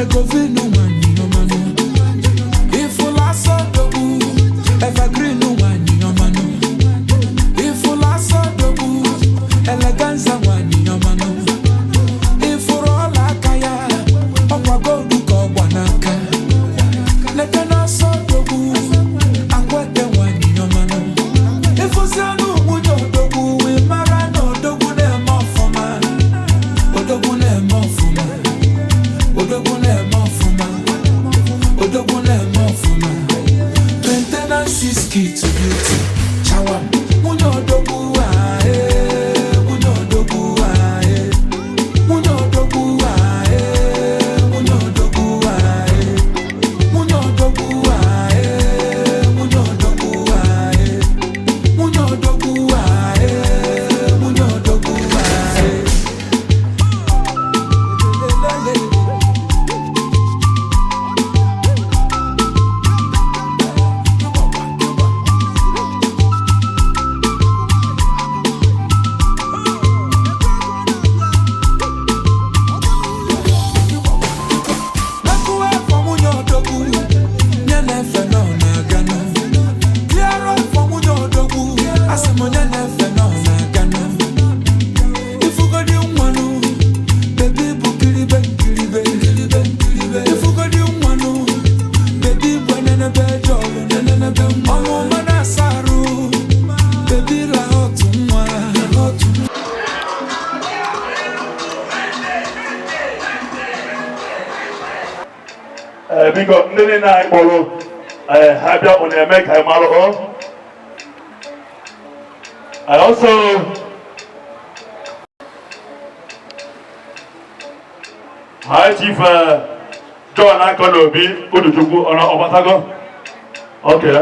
Ecovin nwanyị ọmanụ. Ifụla asọdogbu evergreen nwanyị ọmanụ. Ifụla asọdogbu eleganza nwanyị ọmanụ. Ifụrụ ọla aka ya, ọkwa gold ka ọgba n'aka. Leke na asọdogbu akwete nwanyị ọmanụ. Ịfụzianụ nwunye odogwu, ị mara na odogwu na-eme ọfụma. Odogwu na-eme ọfụma. Odogwu na-eme ọfụma. Odogwu na-eme ọfụma. Maintenance is key to beauty. Chawa nwunye odogwu, ah, eh, nwunye odogwu, ah, eh. Nwunye odogwu, ah, eh, nwunye odogwu, ah, eh. Nwunye odogwu, ah, eh, nwunye odogwu, ah, eh. Nwunye odogwu, ah, eh, nwunye odogwu, ah, eh. Lelelele. Mekuwe for nwunye odogwu, nye na-efe nọ na-aganụ. Clear up for nwunye odogwu, asị m onye na-efe nọ na-aganụ. Ifugodi nwanụ, baby bụ kiribe nkiribe, nkiribe nkiribe. Ifugodi nwanụ, baby bụ enenebe jọlụ, nenenebe nwa. Ọmụma na-asa arụ, baby la otu nwa, otu nwa. Ee, biko, ndị niile anyị kpọrọ, ee, ha bịa, unu eme ka anyị mara ọ. I also High Chief John Akonobi Uduchukwu ọ̀nà Ọbatago. Okay.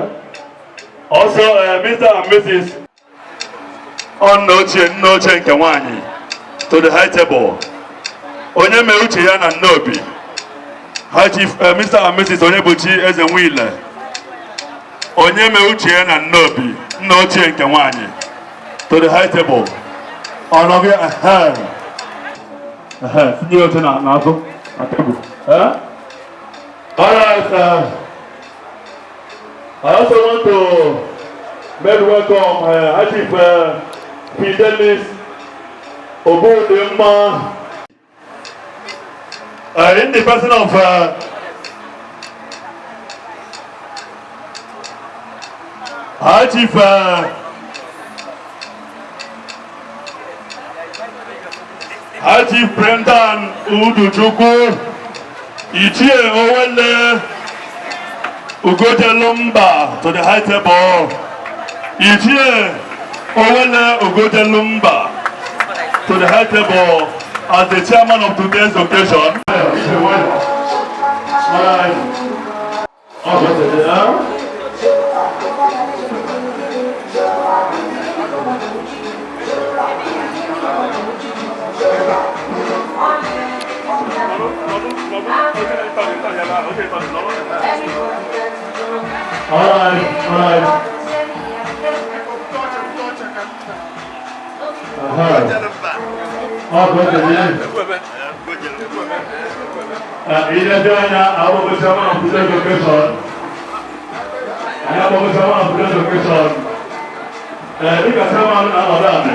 Also Mr. and Mrs. Nna ochie, nna ochie nke nwanyị to the high table. Onye mee uche ya na Nnobi. High Chief Mr. and Mrs. Onyebuchi Eze Nwile. Onye mee uche ya na Nnobi, nna ochie nke nwanyị to the high table. Ọnọgị ehe. Ehe, tinye oche na n'azụ na tebụl. Eh? All right. I also want to make welcome High Chief Fidelis Obudimma in the person of High Chief High Chief Brendan Uduchukwu, Ichie Owele Ugojelumba to the high table. Ichie Owele Ugojelumba to the high table as the chairman of today's occasion. All right. Oh, what's it, huh? All right. Oh, good to hear. Ilé anya àwọn ọmọ chairman of today's occasion. Anyị akpọgo chairman of today's occasion. Dịka chairman na-anọdụ anị.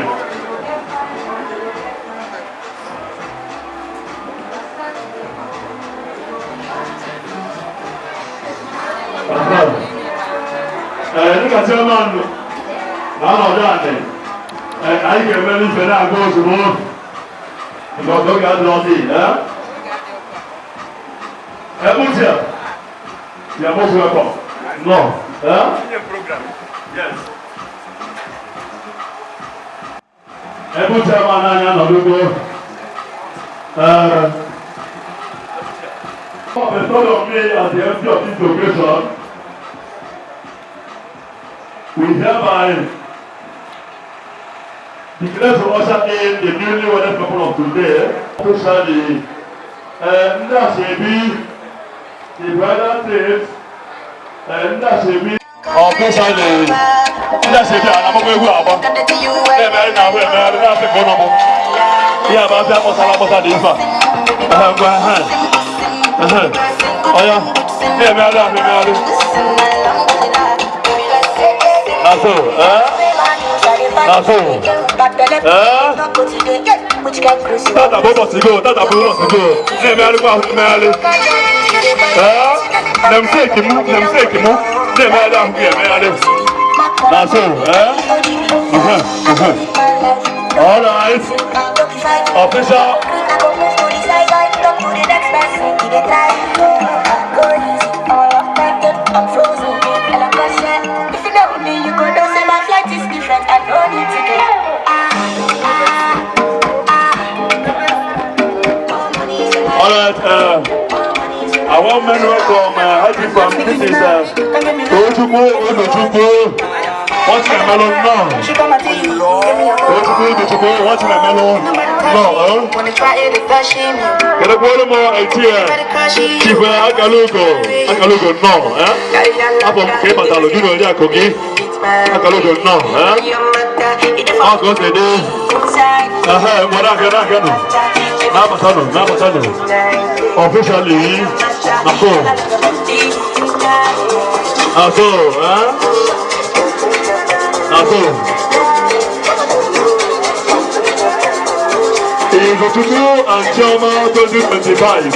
Dịka chairman na-anọdụ anị, anyị ga-eme n'ife na-aga ozugbo. Nke oge adịrọzi, eh? Ebutia, you are most welcome. No. Eh? Yes. Ebu chairman anyị anọdụgo. Bestowed on me as the MC of this occasion, we hereby declare to usher in the newly wedded couple of today, officially, ndị asoebi, the bridal drapes, ndị asoebi, officially, ndị asoebi a na-agbakwa egwu agba, na-emegharị na ahụ emegharị na-asị ka ụnụ bụ ihe a bụ afịa kpọsara akpọsa dị mkpa. Ngwa, ha. Ọya, na-emegharị ahụ emegharị. Na so, eh? Na so. Eh? Tata bụ ụbọchị go, tata bụ ụbọchị go. Na-emegharịkwa ahụ emegharị. Eh? Namesake mụ, namesake mụ. Na-emegharị ahụ gị emegharị. Na so, eh? All right. Official. I'm frozen, and I'm passion. If you know me, you go know say my flight is different. I don't need to get. All right. I want men welcome Haji from this is Tochukwu Udochukwu. What's my melon now? Tochukwu Udochukwu, what's my melon? No, eh? Kedu kwere m etie Chief Akalugo, Akalugo no, eh? Afọ m ka ị batara gị na oriakụ gị. Akalugo no, eh? Ọ ka o si dị. Ehe, nwere aka n'aka nụ. Na-abatanụ, na-abatanụ. Officially, na so. Na so, eh? Na so. Izuchukwu and Chioma 2025.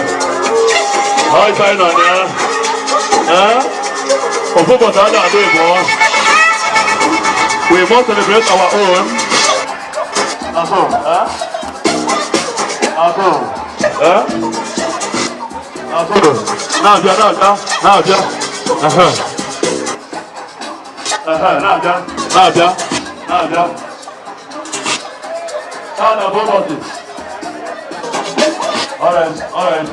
Hi, China, yeah. Eh? Ofu ụbọchị a na-adị ịbụọ. We must celebrate our own. Na so, eh? Na so, eh? Na so. Na-abịa, na-abịa, na-abịa. Ehe. Ehe, na-abịa, na-abịa, na-abịa. Taa na bụ ụbọchị. All right, all right.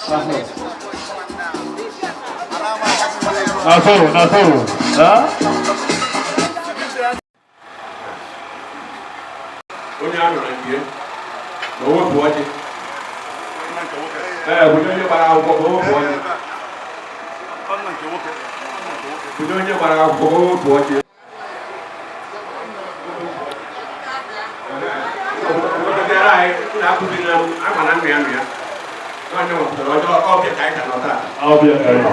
Uh-huh. Na so, na so. Huh? Onye a nọ na nke ya na o wepụ ọjị, ee, bunye onye gbara akwụkwọ ka o wepụ ọjị, bunye onye gbara akwụkwọ ka o wepụ ọjị. Wepụtara anyị na-akụziri na ama na nna ya nụ ya onye wepụtara ọjị ọbịa ka anyị ka nọ taa. Ọbịa ka anyị.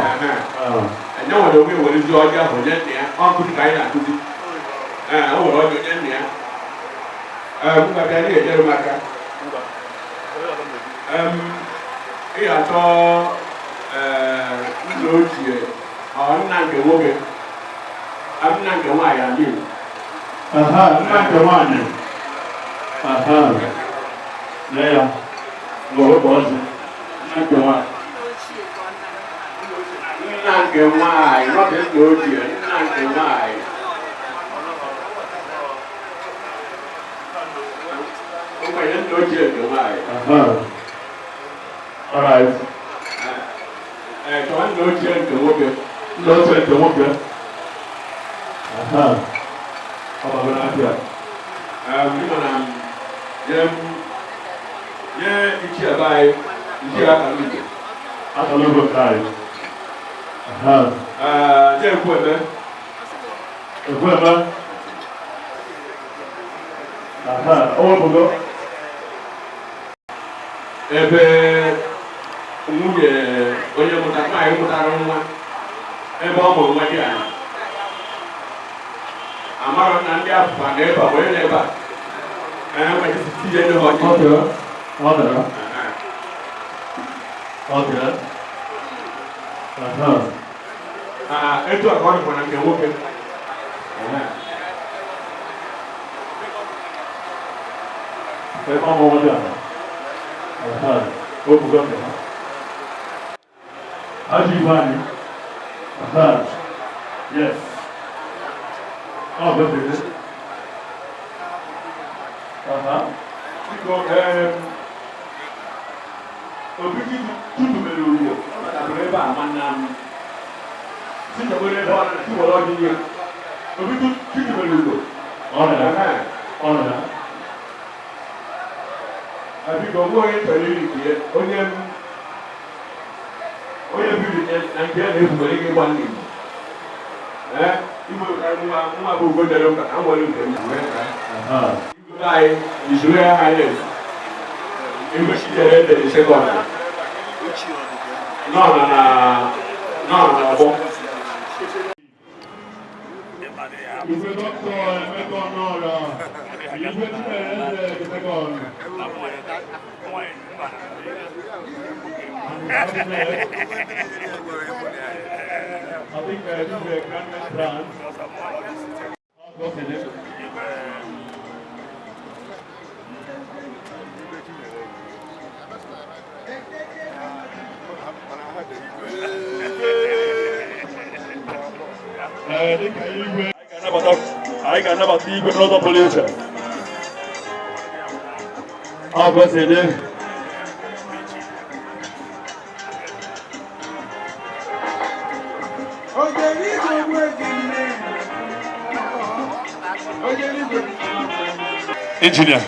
Enye nwere onwe werezi ọjị ahụ nye nna ya. Ọ nkụzi ka anyị na-akụzi. Ee, o were ọjị onye nna ya. Ee, m ga-abịa na enyere m aka. Ị ga-achọ ee nna ochie, ọ nna nke nwoke, nna nke nwaanyị amin. Aha, nna nke nwaanyị. Aha. Lee ya. Ngwa, wepụ ọjị. Nna nke nwaanyị. Nna nke nwaanyị, nọtị nna ochie, nna nke nwaanyị. Ogbenye nna ochie nke nwaanyị. Aha. All right. Ee, chọọ nna ochie nke nwoke. Nna ochie nke nwoke. Aha. Ọ bago n'afịa. Ịma na nye nye ichie be anyị, ichie akara ugo. Akara ugo nke anyị. Aha. Ee, nye ekwu eme. Ekwu eme. Aha, o wepụgo. Ebe nwunye onye mụtara nwaanyị mụtara nwa, ebe ọ mụrụ nwa dị ala, amara na ndị afụfa na ebe a bụ onye na ebe a ee nwere tinye ndị ha ọjị. Okay. Ọ dara. Okay. Aha. Ah, etu a ka ọ dịkwa na nke nwoke. Ebe ọ mụrụ nwa dị ala. Aha. O wepụgo nke ha. Ajọ ibe anyị. Aha. Yes. Ọ bụ ebe. Aha. Biko, obi tutu mere ugbo ọ batabụrụ ebe a, mana si chọbere ebe ọ nọ si were ọjị nye obi tutu mere ugbo. Ọ nọ ya. Ọ nọ ya. Biko, onwe onye chọrọ iri nke ya, onye m onye biri na nke ya na-efu nwere ike ịgba ndị Igbo. Ee, Igbo nwa nwa bụ ugo jere ụka ka m were nke m wee taa. Aha. Igwe anyị, His Royal Highness Igwe Chinyere Eze the second. Nọ na nọ n'ọgbọ. Igwe Dr. Emeka Ọnụọra, Igwe Chinyere Eze the second. And the cabinet, I think this is a grand brand. What's the name? Ee, dịka igwe anyị ga-anabata igwe n'ụzọ pụrụ iche. Ọ bụ esi dị. Injinia,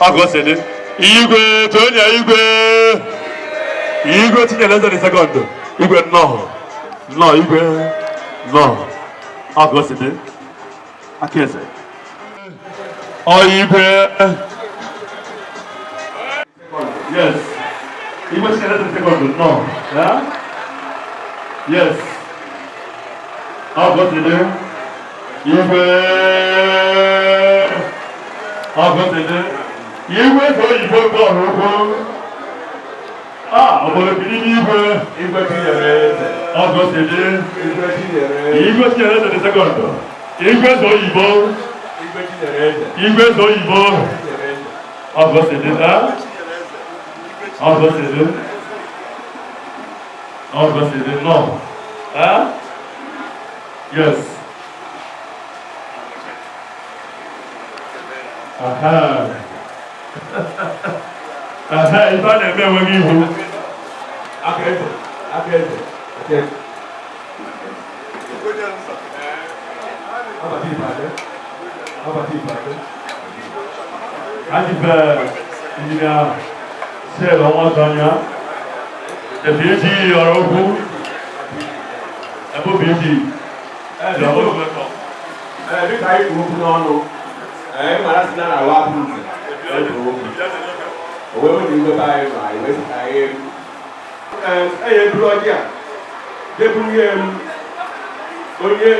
ọ bụ esi dị. Igwe tonia igwe. Igwe Chinyere Eze the second. Igwe nnọọ. Nnọọ igwe. Nnọọ. Ọ bụ esi dị. Aka eze. Ọ igwe. Yes. Igwe Chinyere Eze the second. Nnọọ. Yeah? Yes. Ọ bụ esi dị. Igwe. Ọ bụ esi dị. Igwe eze oyibo nke ọrụ ukwu. Ah, obodo biri n'igwe. Igwe Chinyere Eze. Ọ bụ esi dị. Igwe Chinyere Eze. Igwe Chinyere Eze the second. Igwe eze oyibo. Igwe Chinyere Eze. Igwe eze oyibo. Chinyere Eze. Ọ bụ esi dị. Ah? Ọ bụ esi dị. Ọ bụ esi dị. Nnọọ. Ah? Yes. Aha. Aha, ife a na-eme enweghị ihu. Aka eze. Aka eze. Aka eze. Abata Ibadan. Abata Ibadan. Anyị injinia Shell Ọnwazanya, the PG ọ̀rọ̀ okwu, ebe PG, Ee, you are most welcome. Ee, dịka anyị kwuru okwu n'ọnụ, ee, mara sị na na-awa apụ nze. Ee, okwu. O wee nwere igwe be anyị ma anyị wee sị ka anyị ee enye buru ọjị a jeburu ya elu onye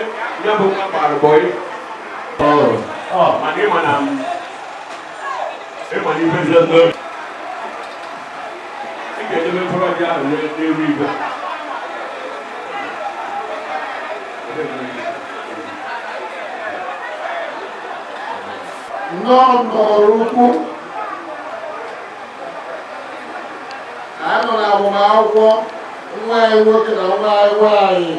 ya bụ nwa gbara bọyị. Oh, mana ịma na ịma na ife yes, no. Ị ga-edebe mkpụrụ ọjị ahụ n'elu igwe. Nnọọ nọrọ ukwu anyị nọ n'agbamakwụkwọ nwa anyị nwoke na nwa anyị nwaanyị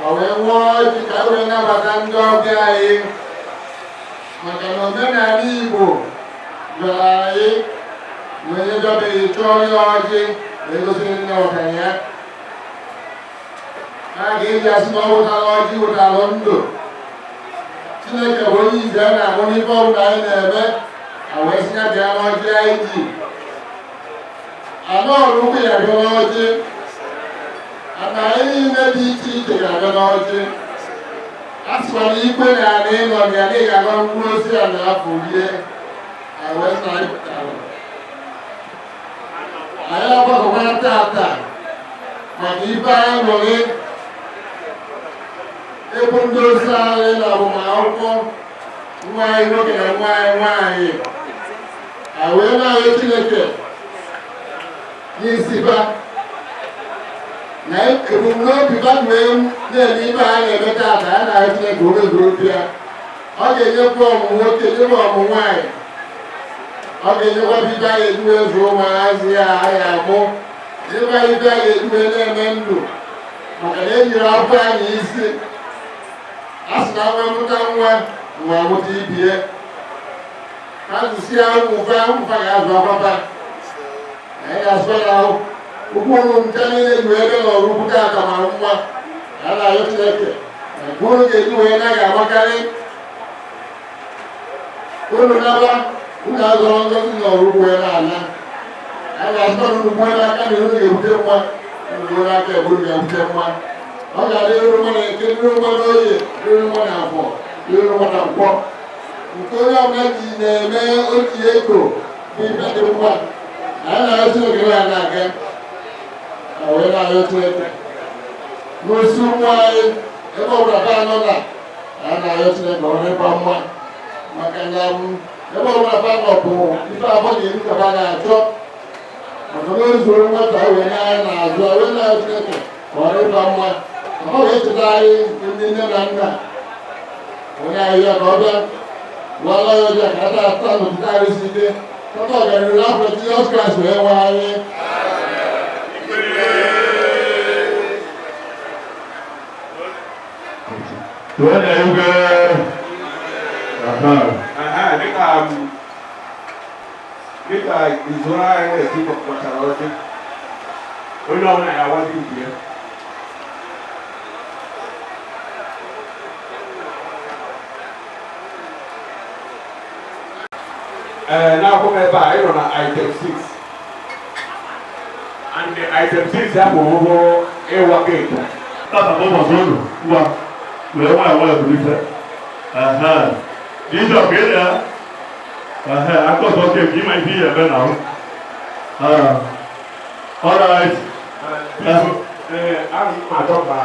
ọ wee nwụọ ọjị ka e wee nabata ndị ọbịa anyị maka na omenala Igbo gwara anyị na onye dọbeghị chọọ ya ọjị wee gosiri nne ọgaranya ya a ga-eji asị na ọ wụtara ọjị wụtara ndụ. Chineke bụ onye ize a na-ahụ n'ife ọbụla anyị na-eme a wee sị ya bịa n'ọjị anyị ji anọ ọrụ ukwu ya bịa n'ọjị ana anyị niile dị iche iche ga-abịa n'ọjị a sịkwa na ikwe na ana ịnọ na ya na ị ga-agba mkpụrụ osisi a na afọ rie anyị wee sị na anyị pụtara anyị agbakọkwa tata maka ife aṅụrị ebe ndị ozi anyị na agbamakwụkwọ nwa anyị nwoke na nwa anyị nwaanyị a wee na-arịọ Chineke n'isi ba na ebumnobi ba wee na-eme ibe ha na-eme tata ya na-arịọ Chineke o mezuru obi ya ọ ga-enyekwa ọmụ nwoke nyekwa ọmụ nwaanyị ọ ga-enyekwa ibe a ga-eji wee zụọ ụmụazị ya anyị amụ nyekwa ibe a ga-eji wee na-eme ndụ maka na ejiri afọ anyị isi a sị na nwa mụta nwa nwa mụta ibie ha zụsịa ụmụfa ụmụfa ga-azụ akwapa anyị ga-asụkwa ya ụkwụ ụnụ ncha niile ji wee bịa n'ọrụ ukwu tata mara mma a na-arịọ Chineke na nke unu ga-eji wee naghị amakarị unu naba unu azọrọ ngozi n'ọrụ ukwu wee na-ana anyị ga-asụkwa na unu gbuo n'aka na unu ga-ebute nwa unu gbuo n'aka ebe unu ga-ebute nwa ọ ga-adị iru mma na eke, iru mma n'oye, iru mma na afọ, iru mma na nkwọ. Nke onye ọbụla ji na-eme otu eko bụ ife dị mma. Anyị na-arịọ Chineke ya na-aga na wee na-arịọ Chineke n'osi ụmụ anyị ebe ọbụla ba nọ na anyị na-arịọ Chineke ọrụ ịgba mma maka na ebe ọbụla ba nọ bụ ife abụọ ga-eri ka ba na-achọ maka na o zuru nwata wee nye anyị na-azụ wee na-arịọ Chineke ka ọrụ ịgba mma ka ọ wee cheta anyị ndị nne na nna onye ahịhịa ka ọ bịa wala ya ọbịa ka ata ata n'otite arụsị ike tata ọganihu n'afọ Jizọs Kraịst wee nwe anyị. Tụọ na igwe. Aha. Aha, dịka izuru anyị na-esi kpọchara ọjị, onye ọbụla ya awazi nke ya. Ee, n'akwụkwọ ebe a, ị nọ na item 6. And the item 6 ya bụ ụgwọ ịwa keeki. Tata bụ ụbọchị unu ngwa were nwayọọ nwayọọ bulite. Aha. Bishop ị ya. Aha, akọsọ keeki ịma ife ihe eme na ahụ. All right. Ee, ana m achọ ka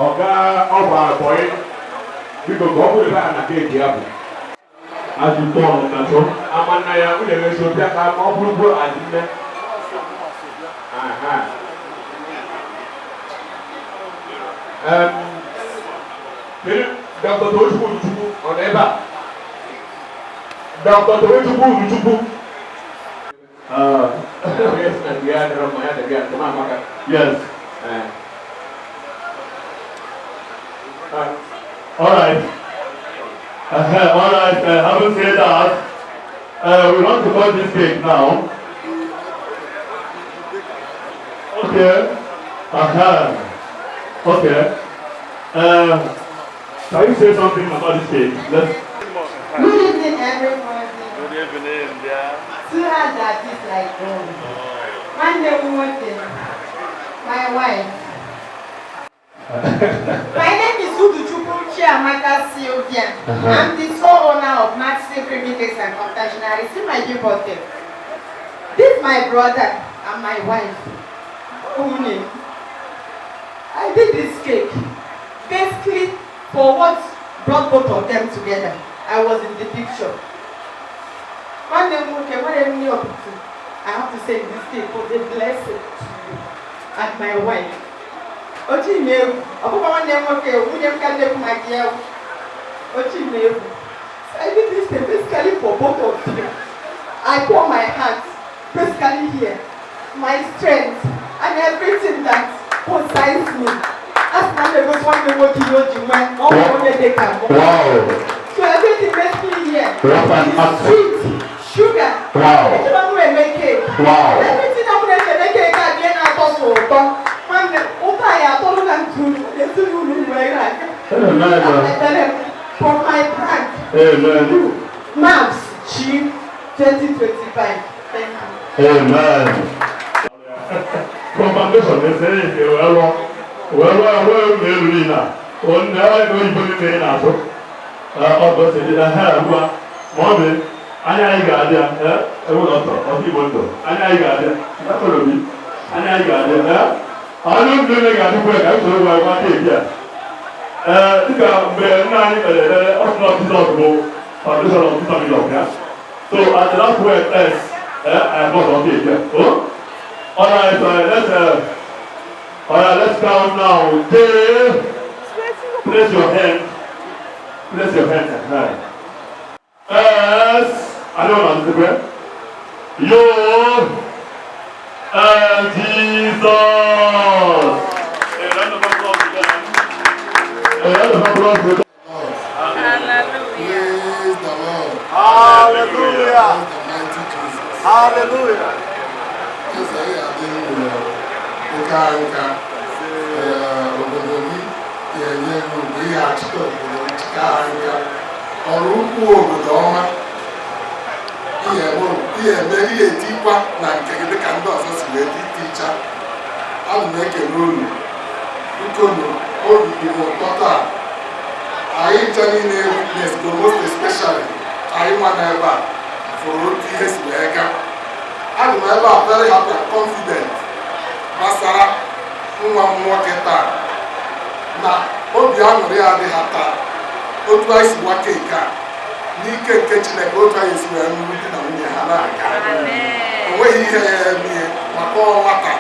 ọga ọgba bọyị biko ka ọ bụrụ ebe a na keeki ya bụ. Ajụjụ ọnụ na chọ. Ama nna ya unu enwezi obi aka ma ọ bụrụ bụ adị nne. Aha. Kedu Dr. Tochukwu Uduchukwu ọ nọ ebe a? Dr. Tochukwu Uduchukwu. Onye sị na nke ya adịrọ mma ya debe ya nke m amaka. Yes. Ee. All right. All right. Having said that, we want to cut this cake now. Okay. Okay. Can you say something about this cake? Let's. Good evening, everybody. Good evening, dear. Two hands are just like gold. Nwanne m nwoke, my wife. My name is Uduchukwu Chiamaka Sylvia. I'm the sole owner of Maxi Creamy Cakes and Confectionery. See my gift. This is my brother and my wife. Nwunye. I did this cake basically for what brought both of them together. I was in the picture. Nwanne m nwoke nwere nne ọtụtụ. I have to say this cake was a blessing to you and my wife. Ochi m egwu, ọ bụkwa nwanne m nwoke, nwunye m ka na-ekwu maka ya. Ochi m egwu. So I did this thing basically for both of you. I pour my heart basically here, my strength and everything that concerns me. As na m egosi nwanne m nwoke ihe o ji nwee, ọ bụ onye dị ka mụ. Wow. So everything basically here What an is accent. sweet, sugar. Wow. Ejima m eme cake. Wow. Everything I'm gonna eme cake a dị na-atọ so ụtọ. Nwanne, ụtọ anyị atọrọ na ntụ ezinụlọ unu wee na-aga. Amen. Ekpere m for my brand, Amen. Maps Chi 2025. Thank you. Amen. From foundation, they say, well, well, well, well, elu niile a, onye oyibo niile ị na-asụ. Ọ gosiri na ha ugbu a, ma ọ bụ anya anyị ga-adị ya, ewu na ọtọ, ọtọ Igbo ndụ, anya anyị ga-adị ya, obi, anya anyị ga-adị ya, anụ ndụ niile ga-adịkwa ya ka anyị soro gwa gwa keeki a. Ee, dịka mgbe nna anyị kpere ekpere, ọ sị na Jizọs bụ foundation of the family of ya. So at the last word S, I have got on cake, yeah. Oh? All right, all right, let's count now. J, place your hand, place your hand. S, I don't know the U, and Jesus. A round of applause to them. A round of applause to them. Praise the Lord. Hallelujah. Praise the mighty Jesus. Hallelujah. Eze ya adị ndụ nka nka. Ee, obodo gị ga-enye gị ugwu ihe achịta obodo nka nka. Ọrụ ukwu obodo ọma. Ihe ihe eme ihe etikwa na nke gị dịka ndị ọzọ si wee ticha. Ana m ekele unu. Biko nụ, obi dị m ụtọ taa. Anyị ncha niile witness go, most especially anyị nwa na ebe a fụrụ otu ihe si wee gaa. Adị m ebe a very happy and confident gbasara nwa m nwoke taa na obi aṅụrị adị ha taa. Otu anyị si gwa cake a, n'ike nke Chineke, otu anyị si wee nụrụ di na nwunye ha na-aga, o nweghị ihe ya eme maka ọ nwata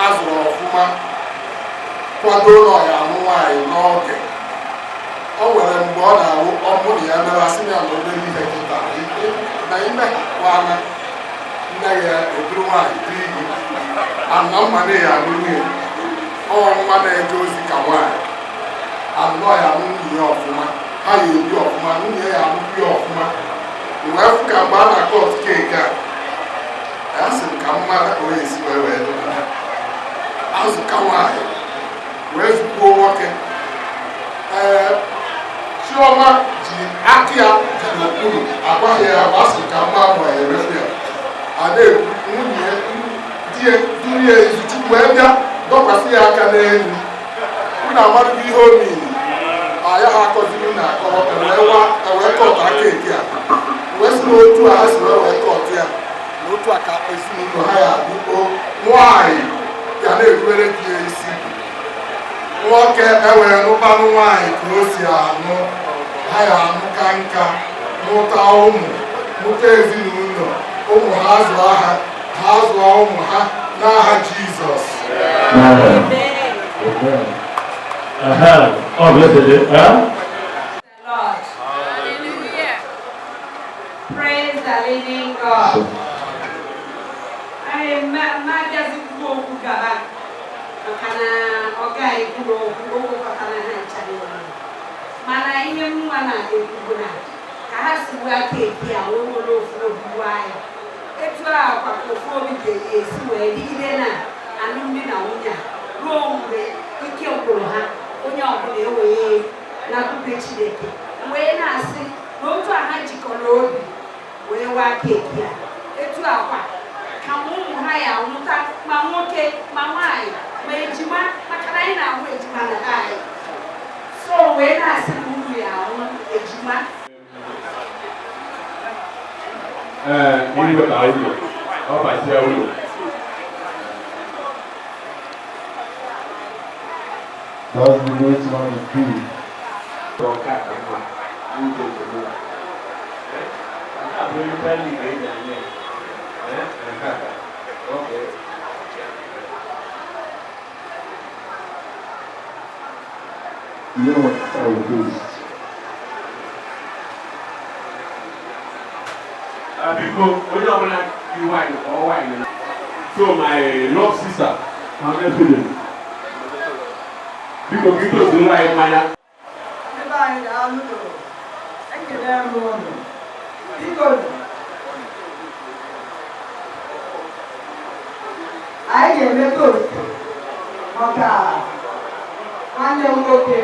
azụrụ ọfụma, kwado na ọ ya anụ nwaanyị n'oge. O nwere mgbe ọ na-awụ ọmụ na ya mere asị ya na obere ihe kịta na ime kwana nne ya eburu nwaanyị dị iyi ana mma na ya anụ nwunye. Ọ nwa na-eje ozi ka nwaanyị anọ ya anụ nwunye ya ọfụma, ha ya ebi ọfụma, nwunye ya anụkwu ya ọfụma. Wee fụ ka mgbe a na-akọt cake a, ya sị m ka m mara ka onye esi wee wee dụ azụ ka nwaanyị wee zukwuo nwoke. Ee, Chioma ji aka ya dị n'okpuru agwaghị ya agwa, sị ka mma ma ya emefu ya a na-ekwu nwunye di ya duru ya Izuchukwu wee bịa dọkwasị ya aka n'elu. Unu amadụgo ihe o miri aya ha akọziri na akọrọ ewee kọtụ cake a, wee sị na otu a ha si wee wee kọtụ ya na otu a ka ezinụlọ ha ya adịkpo. Nwaanyị ya na-erubere di ya isi, nwoke ewere nụkpanụ nwaanyị ka o si anụ ha, ya anụ ka nka mụta ụmụ, mụta ezinụlọ, ụmụ ha zụọ ha, ha zụọ ụmụ ha n'aha Jizọs. Ọ bụ ese dị. Lord. Hallelujah. Praise the living God. Anyị ma abịazi kwuo okwu gaba maka na ọ gaghị kwuru okwu okwu kọtara ha ncha niile. Mana ihe nwa na-ekwu bụ na ka ha si gbuo cake a wee were ofu obi gbuo ya. Etu a kwa ka ofu obi ga-esi wee dịgide na alụmdi na nwunye a ruo mgbe ike gwụrụ ha, onye ọbụla ewee na-akpụkpe Chineke wee na-asị na otu a ha jikọrọ obi wee waa cake a, etu a kwa ka ụmụ ha ya nwụta, ma nwoke ma nwaanyị ma ejima, maka na anyị na-ahụ ejima na be anyị, so wee na-asị na uru ya ahụ ejima. Ee, igwe ka ụlọ ọ basia ụlọ. That's the way to want to be. Nke a ka mma n'uche nke mụ. Nke a bụ European League eji anya ya. Okay. Lord, our host. Biko, onye ọbụla yi wine ọ wine. So my love sister, Mama Philip, biko ka itozu anyị mmanya. Ebe anyị ga-alụ, ekele m ụnụ. Biko, anyị ga-eme toast maka nwanne m nwoke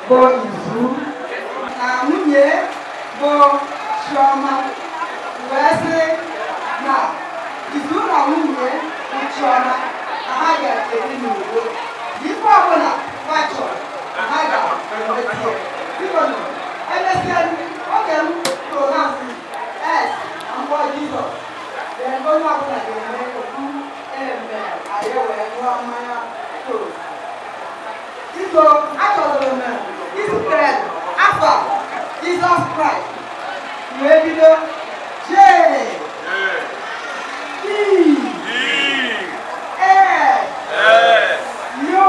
bụ Izu na nwunye bụ Chioma, wee sị na Izu na nwunye bụ Chioma na ha ga-ebi n'udo. Ife ọbụla ha chọrọ na ha ga-enweta ya. Biko nụ, emesịa oge m pronounce S na mkpọ Jizọs, then onye ọbụla ga-eme okwu amen, anyị wee ṅụọ mmanya toast. Biko, achọrọ m isitere afa Jizọs Kraịst wee bido J E S Yo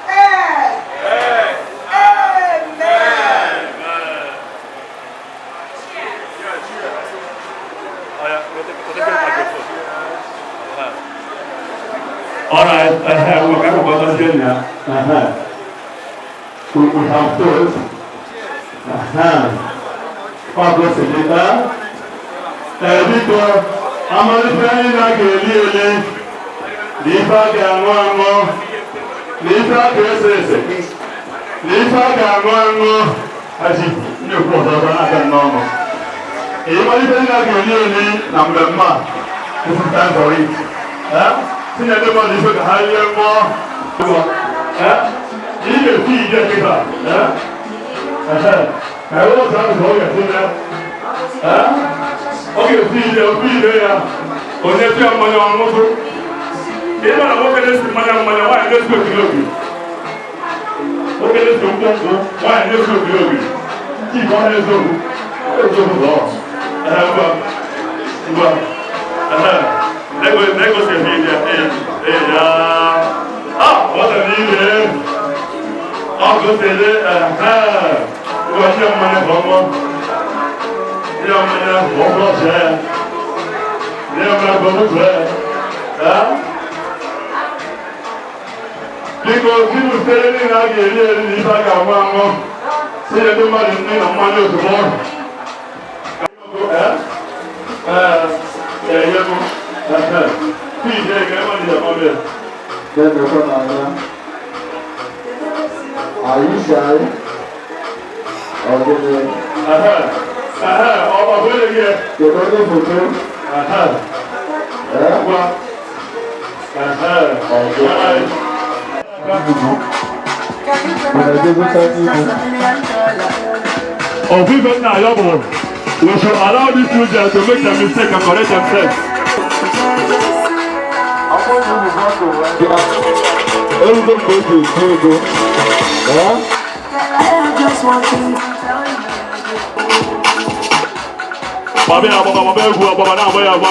S. Amen. All right, we can go to now. We have toast. God bless you. Biko, amalite anyị na-aga eli eli, na ife a ga-aṅụ aṅụ, na ife a ga-ese ese, na ife a ga-aṅụ aṅụ, aji ndị okwu ọzọ ọzọ na-aga n'ọnụ. Ịmalite ndị na-aga eli eli na mmemme a, this is time for it. Eh? Tinye ndị mmadụ ife ka ha rie ṅụọ. Eh? Ị ga-esi ije kịta. Ka ebe ọzọ ahụ ka ọ ga-esi mee. Ọ ga-esi ije, ofe ije ya. Onye tụọ mmanya ọṅụṅụ. Ị mara nwoke na-esi mmanya mmanya, nwaanyị na-esi ogiri ogiri. Nwoke na-esi nkwụ nkwụ, nwaanyị na-esi ogiri ogiri. Chief, ọ na-eziokwu. Eziokwu bụ ọ. Ngwa. Ngwa. Nego si esi ije. Ee, ya. Ah, nwata n'ime. Ọ gosiri, ngwa, nye mmanya ka ọ ṅụọ. Nye mmanya ka ọ ṅụọ ya. Nye mmanya ka ọ ṅụọ ya. Biko, zipụtere niile a ga-eri eri na ife a ga-anwụ anwụ. Si nye ndị mmadụ nri na mmanya ozugbo. Ee, ihe mụ. Pii, ee, ka ebe ọ dị ya ọbịa. Are you shy? Ọ̀gẹ̀dẹ̀. Ọ bụ onye gị? Kedu onye foto? Ngwa. Ọ̀gẹ̀dẹ̀. Ofufe nna ya bụ, we should allow these children to make their mistake and correct themselves. Erugo mgbe o ji esi ego. Baba ya agbaba, baba egwu agbaba na-agba ya agba.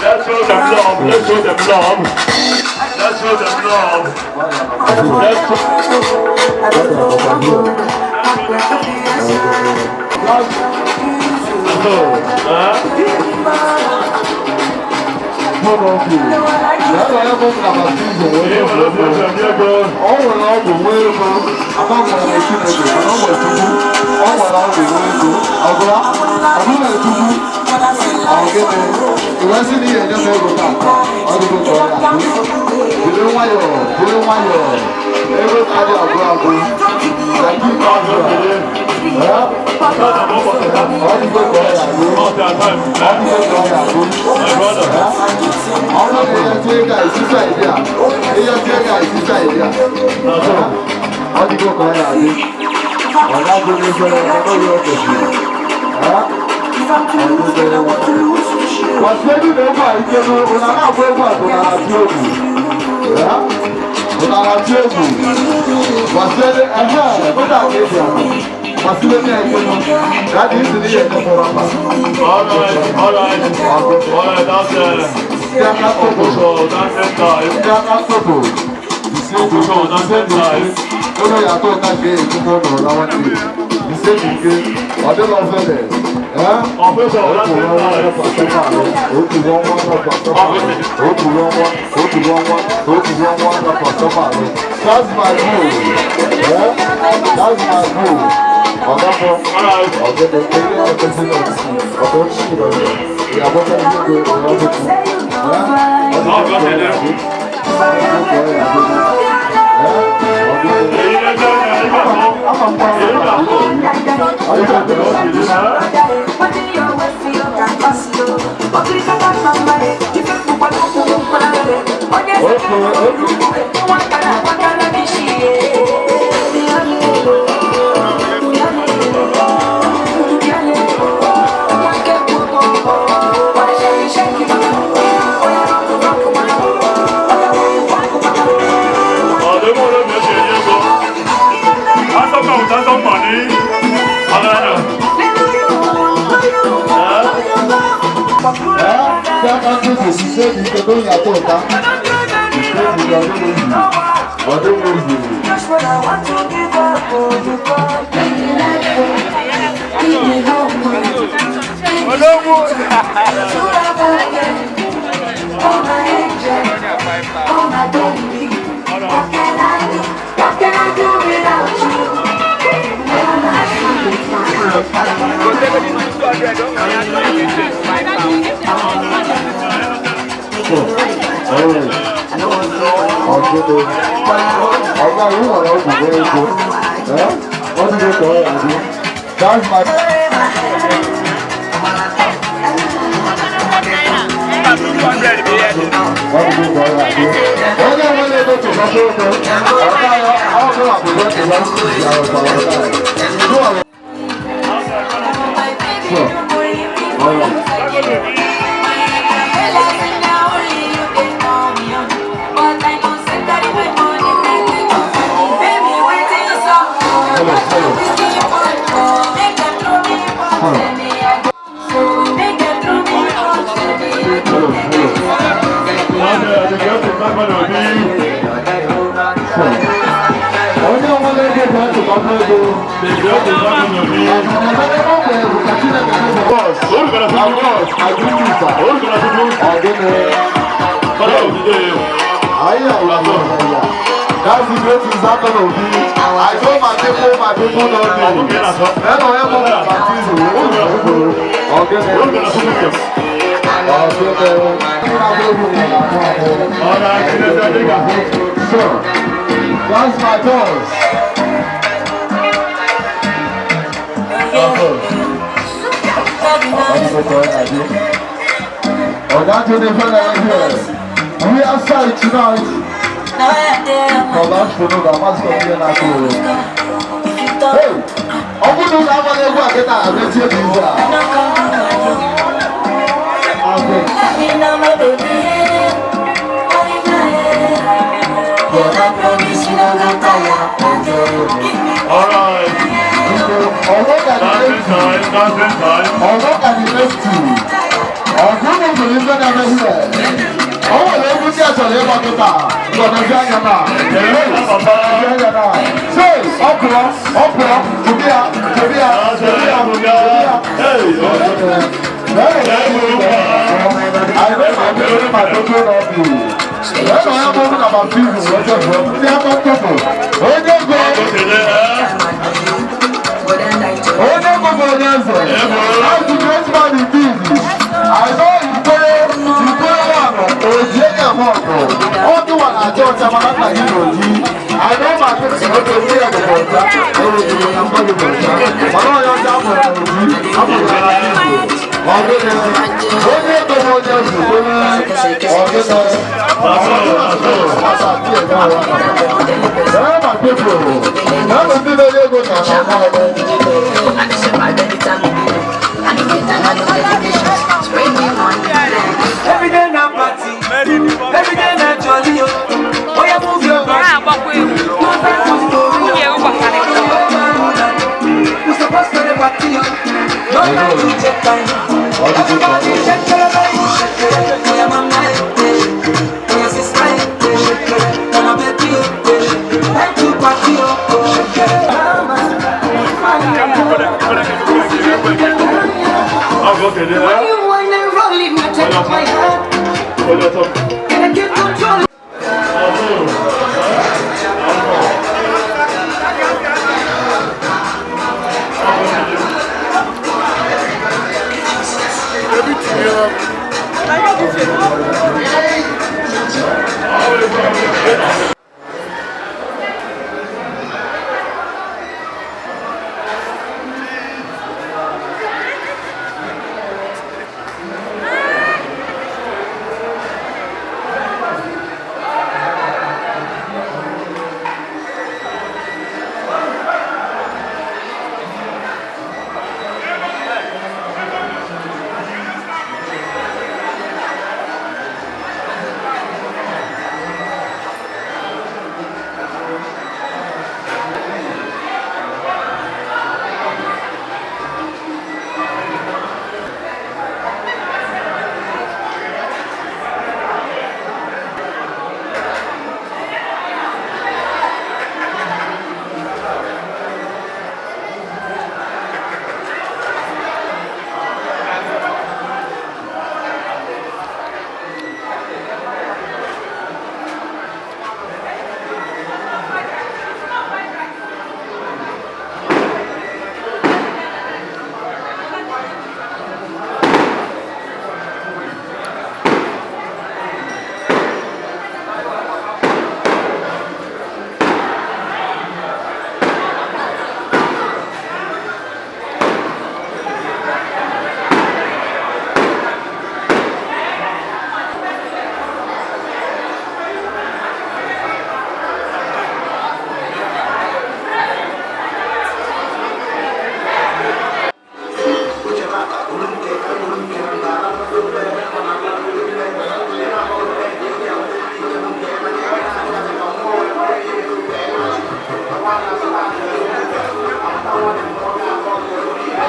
Let's show them love. Let's show them love. Let's show them love. Let's show. So, Ọ nwere ọgwụ nwee ego, ama nwere Chineke, mana ọ nwere Chukwu. Ọ nwere ọgwụ nwee ego, ọgụla, ọ bụrụ na Chukwu, ọ gịnị? I wee sị na ihe enye m ego tata, ọ dịgo ka ọ ya-adị. Biri nwayọọ, biri nwayọọ, ego adị agwụ agwụ, na nke ikpeazụ a, ọ dịgo ka ọ ya-adị. Ọ dịgo ka ọ ya-adị. Ọ bụrụ na ihe tie ego a isi saịdị a, ihe tie ego a isi saịdị a, ọ dịgo ka ọ ya-adị. Ọ na-agụ n'efere, ọ nweghị o kwesịrị. Kwasịrị na egwu a ike n'ụlọ na-agba egwu a bụ na na-atụ egwu. Ụna na-atụ egwu. Kwasịrị ehe, ụda ka eji ama. Kwasịrị na eke nụ, ka dị isi n'ihe mepụrụ mba. All right, all right, all right, that's so that's it, guys. Ndị aka nsọpụ. So that's it, guys. Ụlọ ya atọ ụta nke ekuku ụlọ na nwanne. Ise dị ike, ọ dịla ofele. Official, that's it, guys. That's my goal. That's my goal. Ọ̀gá ọ̀gẹ̀dẹ̀ eré ẹ̀kẹ́sílẹ̀ ọ̀tọ̀ ń ṣì rọ̀lẹ̀ ìyàbọ̀ tẹ̀lé gbogbo ìrọ̀ tuntun. That's my. That's the great example of me. I know my people know me. That's my doors. We are sorry tonight. Hey, All right. I know you Every day na party, every day na jolly. Oh yeah, move your body. No time for story. We supposed to the party. No time to check time. Everybody shake it, shake it. Oh yeah, mama, oh yeah, sister, shake it. Oh my baby, time to party. Shake it. When you wanna roll it, my take my heart. Can I get control?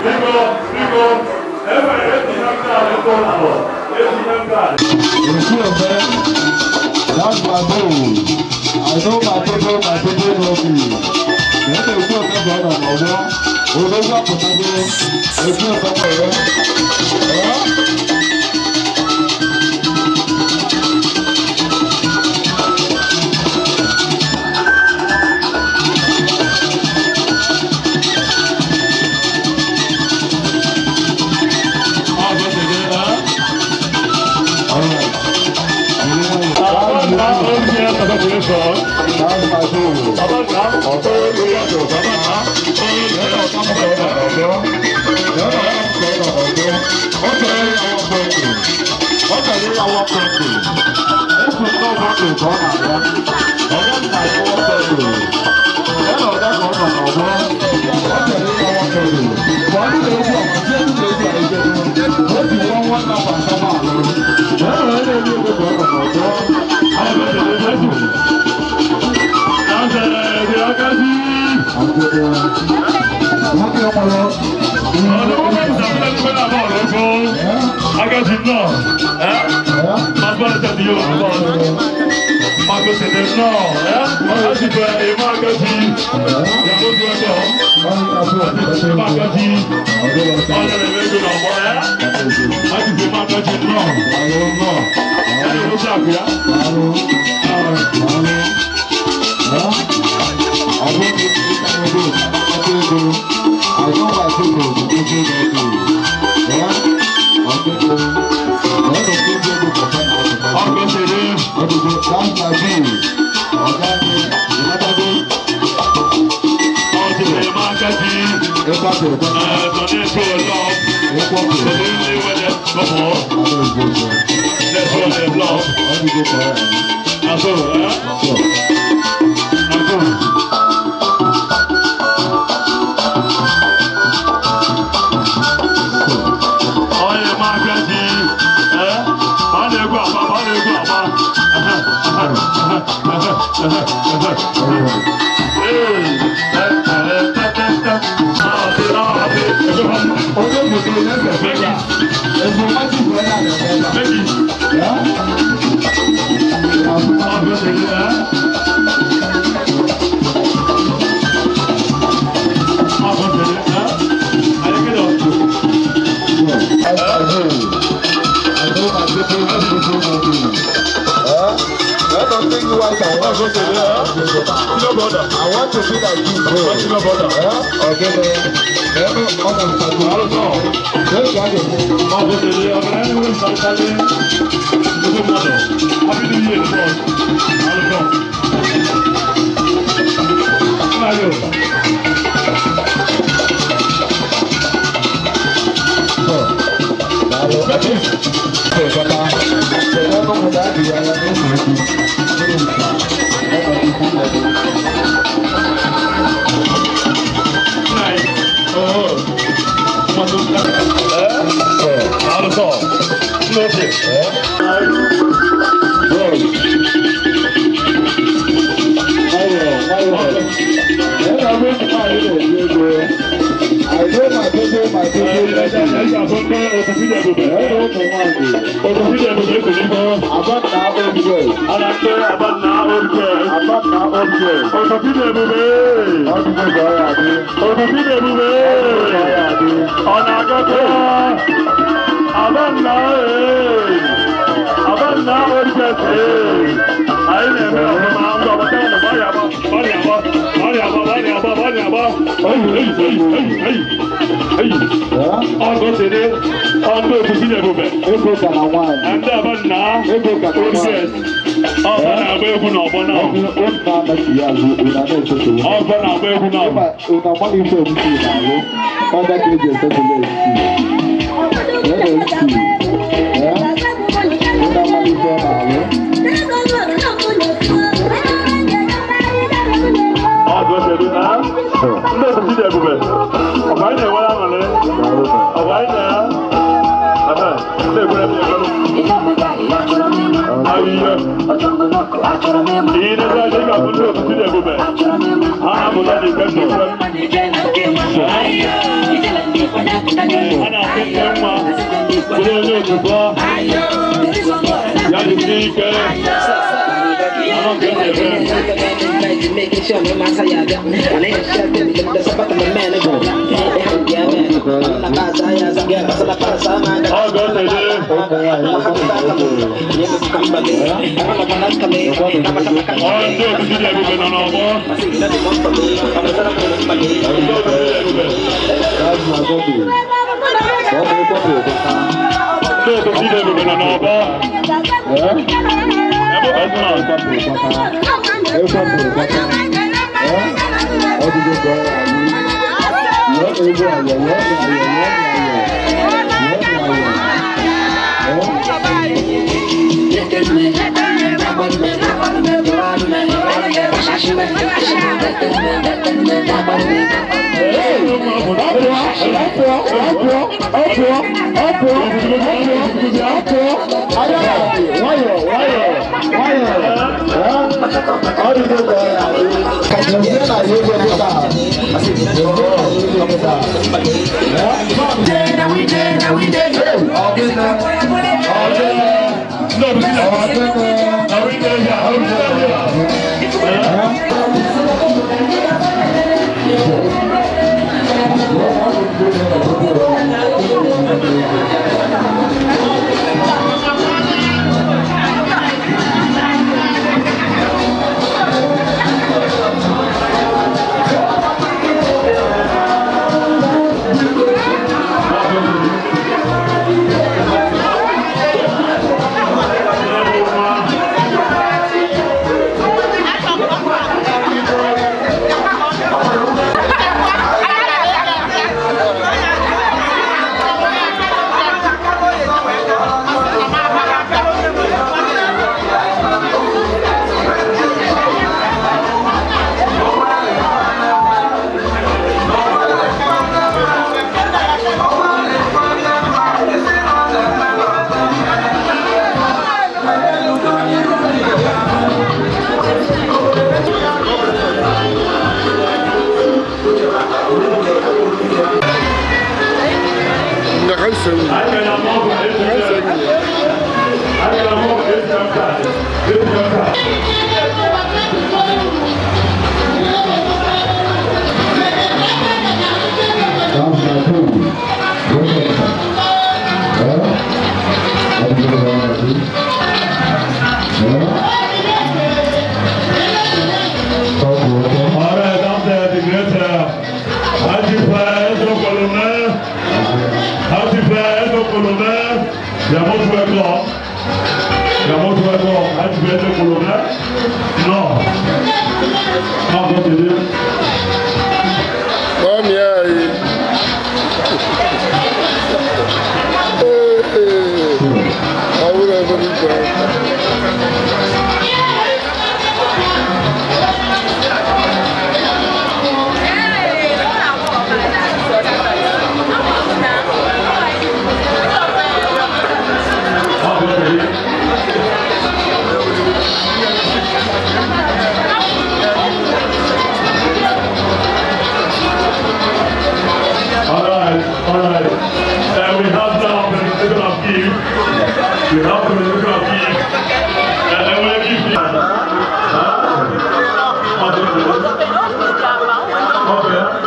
Biko, biko, enwere ATM card ego abụọ. ATM card. That's my goal. I know my people know me. Then they go to the other one. Odogwu apụtago, ekwu ebe nwere. Agadi náà, ẹ́ magbọ́n tẹ̀lé yóò lọ. Magbọ́n náà, ẹ́ láti bẹ ìmọ̀ agadi ìyàwó tó ẹ̀kọ́. Ìmọ̀ agadi ọ̀nà rẹ̀ méjì náà mọ́ ẹ́ láti bẹ ìmọ̀ agadi náà náà ẹ̀ ló ṣàkóyá. I want to be like you, bro. Okay, A na-asị nke mma bụrụ onye otubo ya jisie ike anọ nke esi eme. Ọ ga-esede. Ọ ndị otu dị ebube nọ n'ọgbọ. Ndị otu dị ebube. Ndị otu dị ebube nọ n'ọgbọ. Ebe Osman. Ndị otu dị ebube. Are we there here? Are we there here? All right, I'm there, the great Hajifa Ezo Kolome. Hajifa Ezo Kolome. You are most welcome. You are most welcome. Hajifa Ezo Kolome. No. Not what to do. Come here. I would have been. Not what to do. All right, all right. We have now presentation of gift. We have presentation of gift. And we give gift. Huh? Okay.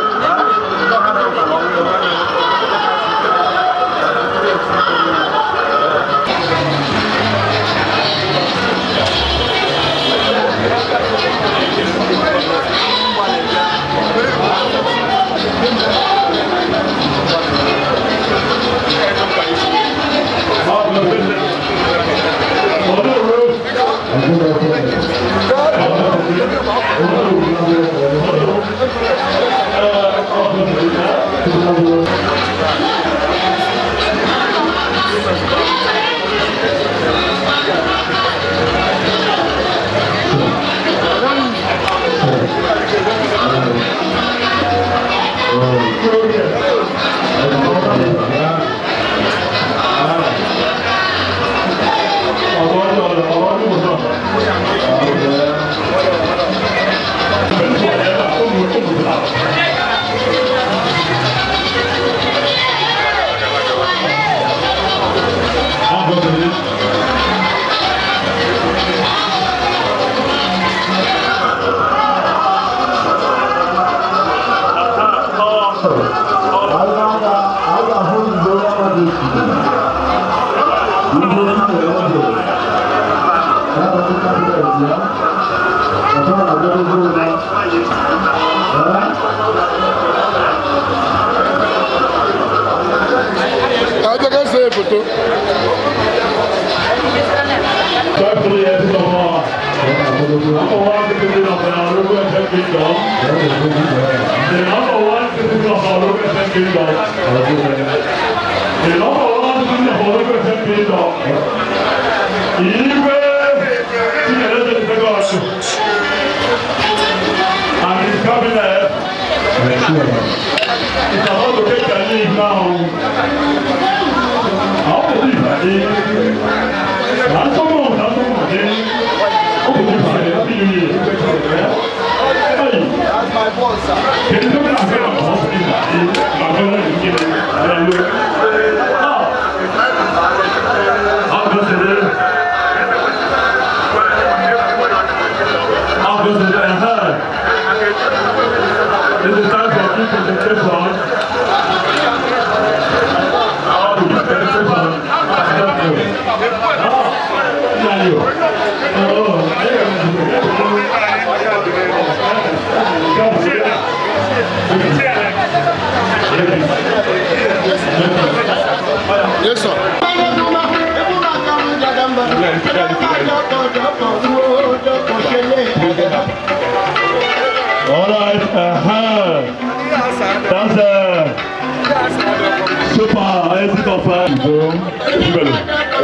Anyị ga-ahụ igwe ọma dị igwe eze ya na ndị cabinet ya ọzọ na-abịadozi ụlọ. Abịa ka see foto. Firstly, number one citizen of the Orogo Kingdom. The number one citizen of Orogo Kingdom. The number one citizen of Orogo Kingdom. Igwe Chinyere Second and his cabinet is about to take their leave now. How to leave? That's all. That's all. Happy New Year. That's my boss, sir. It is time for you to take one. Yes, sir. All right, that's super exit of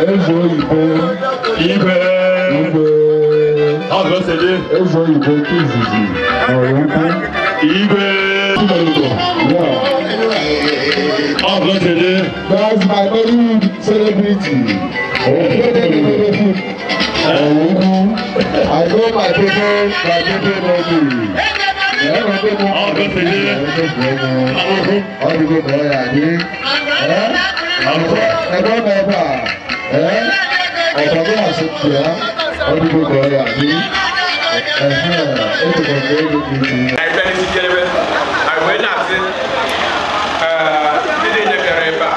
Eze oyibo. Igwe. Igwe. Ọgọsede. Eze oyibo nke izizi ọrụ ukwu. Igwe. Yeah. Ọgọsede. That's my Nollywood celebrity. Ọrụ ukwu. I know my people, my people know me. Ọgọsede. Ọ dịgo ka ọ ya adị. Ebe ọ nọ ebe a, ọ̀pọ̀ asị ya, ọ dịgo ka ọ ya adị. Echekwa m ego dị iche. Anyị bịa n'isi njedebe, anyị wee na-asị ndị niile bịara ebe a,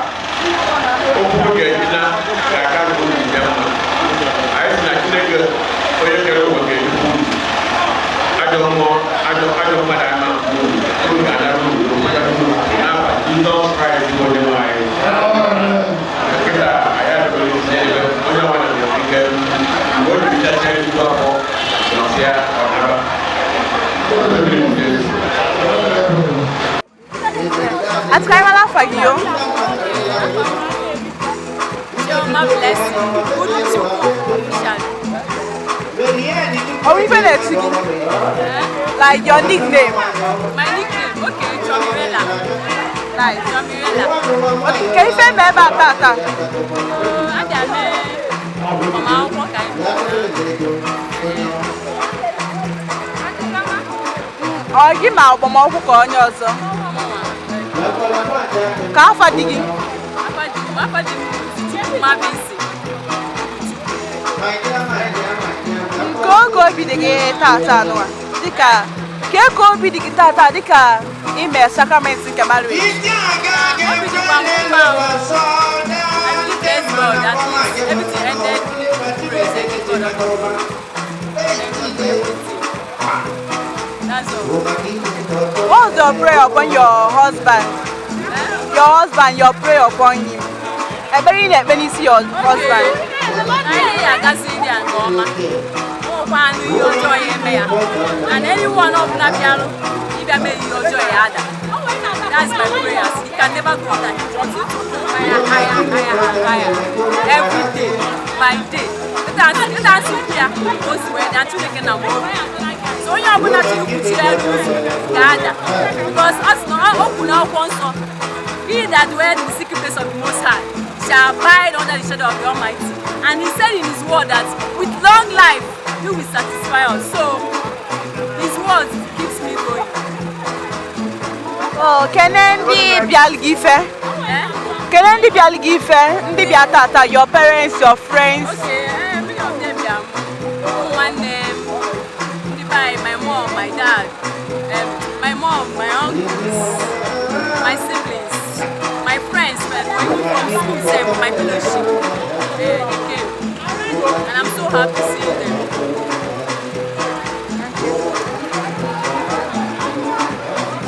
okwu ga-eji na ga-aka uru ya mma. Anyị sị na Chineke onye kere ụwa ga-ejikwa uru ajọ mmụọ, ajọ ajọ mmadụ ama uru ga-anara uru n'afa Jizọs Kraịst bụ onye nwe anyị. Nkịta anyị adịghị n'isi njedebe, onye ọbụla nwere ike mgbe o riri chacha ezigbo afọ nọsịa ọ naba. Atụkarịmala afa gị yo. Chioma Blessing, Uduchukwu official. Ọ bụ ife na-etu gị? Like your nickname. My nickname, okay, Chomirella. Nice. Chomirella. Okay, ka ife mee ebe a tata? Abịa mee agbamakwụkwọ ka anyị. Ọ gị ma agbamakwụkwọ ka onye ọzọ? Ka afa di gị? Afa di m bụ Mabisi. Nke oge obi dị gị tata nụwa dịka ka ego obi dị gị tata dịka ime sakramenti nke marriage? Obi dịkwa m mma o. I really bless God at least everything ended with praise and give God all the glory. Thank God for everything. That's all. What was your prayer upon your husband? Your husband, your prayer upon him. Ekpere ị na-ekpe n'isi your husband. Anyị ya-agazi ndị a nke ọma. Nwekwa anụ ihe ọjọọ ya eme ya. And anyone ọbụla bịarụ ịbịa mee ihe ọjọọ ya ada. That's my prayers. He can never go that he wants to go higher, higher, higher, and higher. Every day, by day. Ịta asị ukwu ya ka o si wee daa Chineke na mgbe obi. So onye ọbụla chiri kwuchiri elu ụzọ ga-ada. Because ọ sị na o kwuru n'akwụkwọ nsọ, "He that dwelleth in the secret place of the Most High shall abide under the shadow of the Almighty." And he said in his word that with long life he will satisfy us. So his word keeps me going. Oh, kene ndị bịalụ gị ife. Eh? Kene ndị bịalụ gị ife, ndị bịa tata, your parents, your friends. Okay, many of them bịa ụmụ nwanne m, ndị be anyị, my mom, my dad, my mom, my uncles. My siblings, my friends, from school, sef, my fellowship, they came. And I'm so happy seeing them.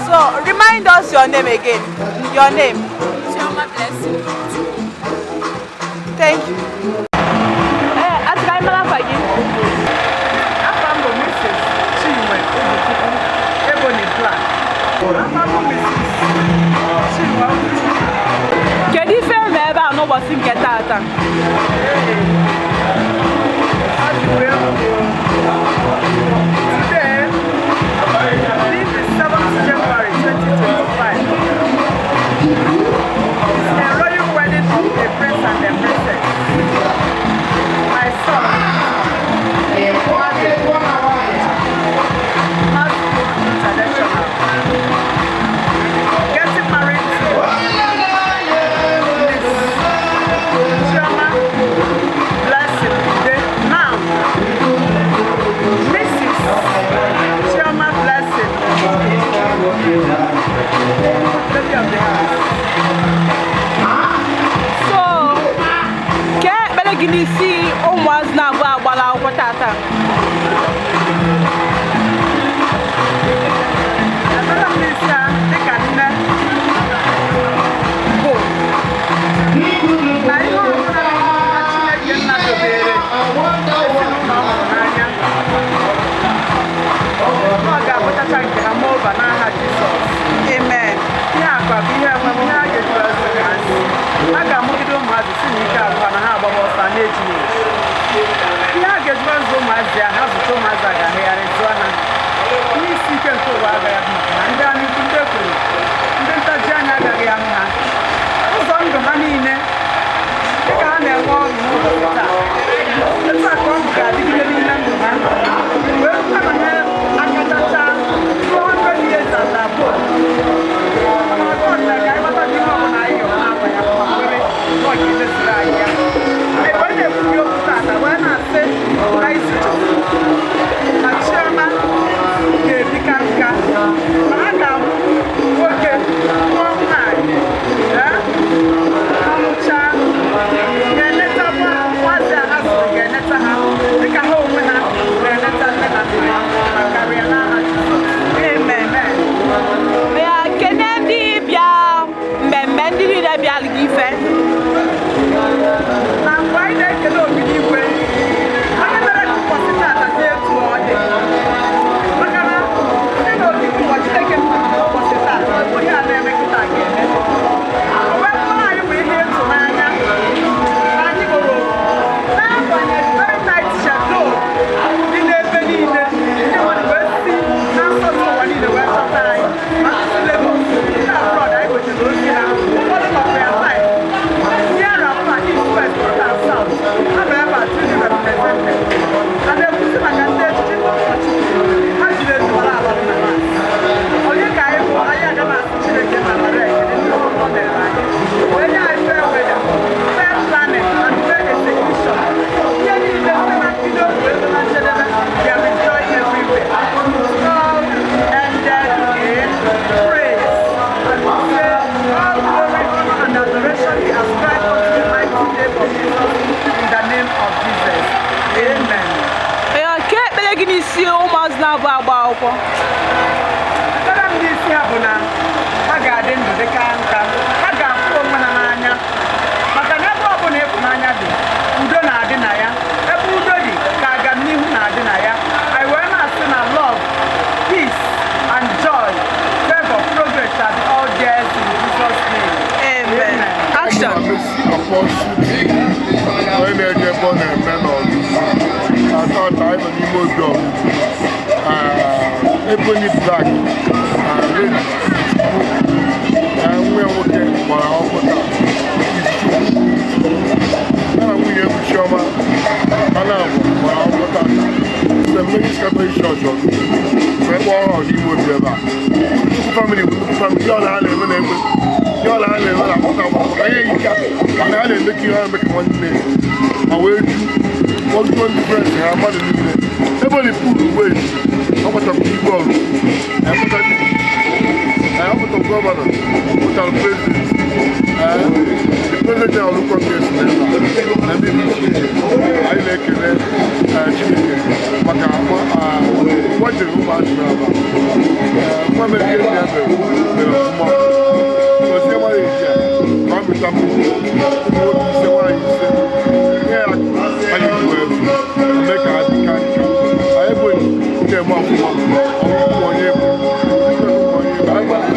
So remind us your name again. Your name. Chioma Blessing. Thank you. Ee, asị ka anyị mara afa gị. Afa m bụ Mrs. Chinwe Ugochukwu Ebony Black. Afa m bụ Mrs. Chinwe Ugochukwu. Kedu ife eme ebe a n'ụbọchị nke taata? Ọ dị egwu. Today, being the 7th January 2025, is a royal wedding of a prince and a princess. My son, Matthew International, getting married to Miss Chioma Blessing Ude. Now, Mrs. Chioma Blessing, lady of the house. So, kee ekpere gị n'isi ụmụazị na-abụ agbara akwụkwọ tata? Ekpere m n'isi ha dịka nne bụ na ihe ọbụla na Chineke nna dobere ezinụlọ ọ hụrụ n'anya, ọ ga-abụchacha nke ha ma ụba n'aha Jizọs. Amen. Ihe akwa bụ ihe enwe ihe a ga-eji wee zụ ha. A ga-amụgide ụmụazị si na ike agụ ha na ha agbaba ọsọ a na-ejighị eji. Ihe a ga-eji wee zụ ụmụazị a, ha zụcha ụmụazị a ga-ahịgharị zụọ ha. Ihe isi ike nke ụwa agaghị ahụ maka ha, ndị anya ukwu, ndị ekworo, ndị ntaji anya agaghị ahụ ha. Ụzọ ndụ ha niile, dịka ha na-enwe ọṅụ n'ụbọchị taa, etu a ka ọṅụ ga-adịgide n'ime ndụ ha wee rukwa na ha akachacha 200 years and above. Mana God mere ka anyị mata na ihe ọbụla anyị yọrọ n'akwa ya ma kwere na ọ ga-emezuru anyị ya. Anyị wee na-ekwubi okwu tata wee na-asị na Izuchukwu na Chioma ga-ebika nka, ma ha ga-amụ nwoke mụọ nwaanyị. Ee, ha mụchaa, ga-enetakwa ụmụazị a ha zụrụ, ga-eneta ha dịka ha onwe ha na-eneta nne na nna ha ma karịa n'aha Jizọs. Amen. Amen. Ya kene ndị bịa mmemme, ndị niile bịara gị ife. Na mgbe anyị na-ekele Obidigwe, onye mere ka ụbọchị taata dị etu ọ dị, maka na site n'okike ụwa Chineke mmadụ na ụbọchị taata onye a na-eme kịta ga-eme, o wee bụrụ anyị bụ ihe ịtụnanya na anyị hụrụ n'agbanyeghị very tight schedule dị n'ebe niile, ndị mmadụ wee si na nsọtụ ụwa niile wee chọta anyị, ma ndị si Lagos, ndị abroad anyị wetere ozi ha, ụfọdụ nọkwa ya live near and far, east, west, north and south, ha nọ ebe a truly represented. A na-ekwuzi maka ndị echichi, ndị ụkọchukwu ha jiri ejimara ala nna ha. Onye ka anyị bụ anyị aga na-asị Chineke na nara ekele ndị ọbụla mere anyị wee nye anyị fair weather, fair planning and fair execution. Ihe niile site na mbido wee ruo na njedebe, there is joy everywhere. All ended in praise. And we say all glory, honor and adoration be ascribed unto the mighty name of Jesus, in the name of Jesus. Amen. Ya kee ekpere gị n'isi ụmụazị na-abụ agba akwụkwọ. Ekpere m n'isi ha bụ na ha ga-adị ndụ dịka nka, ha ga-afụ onwe ha n'anya, maka na ebe ọbụla ịfụnanya dị, udo na-adị na ya. Ebe udo dị ka agamnihu na-adị na ya. Anyị wee na-asị na love, peace and joy, favor, progress shall be all theirs in Jesus' name. Amen. Action. Apostle, onye na-eje ebe ọ na-eme n'ọdụ atata, anyị nọ n'ime obi ọgụ. Ebony Black na Lady Chukwu, nwa ya nwoke gbara akwụkwọ taa, Izuchukwu, ya na nwunye bụ Chioma Anabụ gbara akwụkwọ tata St. Mary's Catholic Church, ọdụ wee kpọọ ha n'ime obi ebe a. Chukwu family bụ nnukwu family. Ihe ọla ha na-eme na-egbe, ihe ọla ha na-eme na akpọta agbata maka ihe yika, mana ha na-eme ka ihe ha eme ka nwanne ma wee ju ọjụọ ndị friends ha, mmadụ niile ebe ọ na-epu ugbo eji ọ kpachapụ igwe ọrụ ekpọta ndị Ọ pụtara governor, pụtara president, the president general Congress na ebe a na ndị dị iche iche. Anyị na-ekele Chineke maka gbajiri ụmụazị n'aba nwa mere ihe ndị ya mere mere ọfụma, gozie mara eji a ka ọ mịta mkpụrụ. Ụmụ nwoke 5, nwaanyị 5, ihe ya anyị ji wee eme ka ha dị ka nka. Anyị bụ ndị eme ọfụma ọmụmụ onye bụ anyị gbara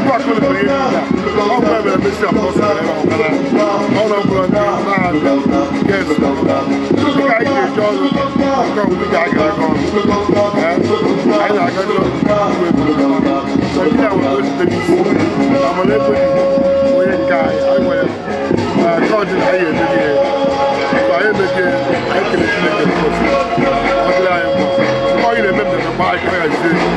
ịba akụlụ mere ihe niile a. Ọ bụ emere mesi apọsụl ebe ọkara ọrụ ọbụla ndị na-abịa ges dịka anyị ga-eji ọrụ nke ọbụla ga aga aga ọrụ. Anyị na-agazi ọrụ igwe Naijiria nwere osite n'isi amara ebe onye nke anyị anyị nwere kọdị na anyị emeghị ya. So anyị emeghị ya, anyị kele Chineke n'ụbọchị ọ dịrị anyị mma. Mgbe anyị na-eme mmemme mgbe anyị ka anyị gazie.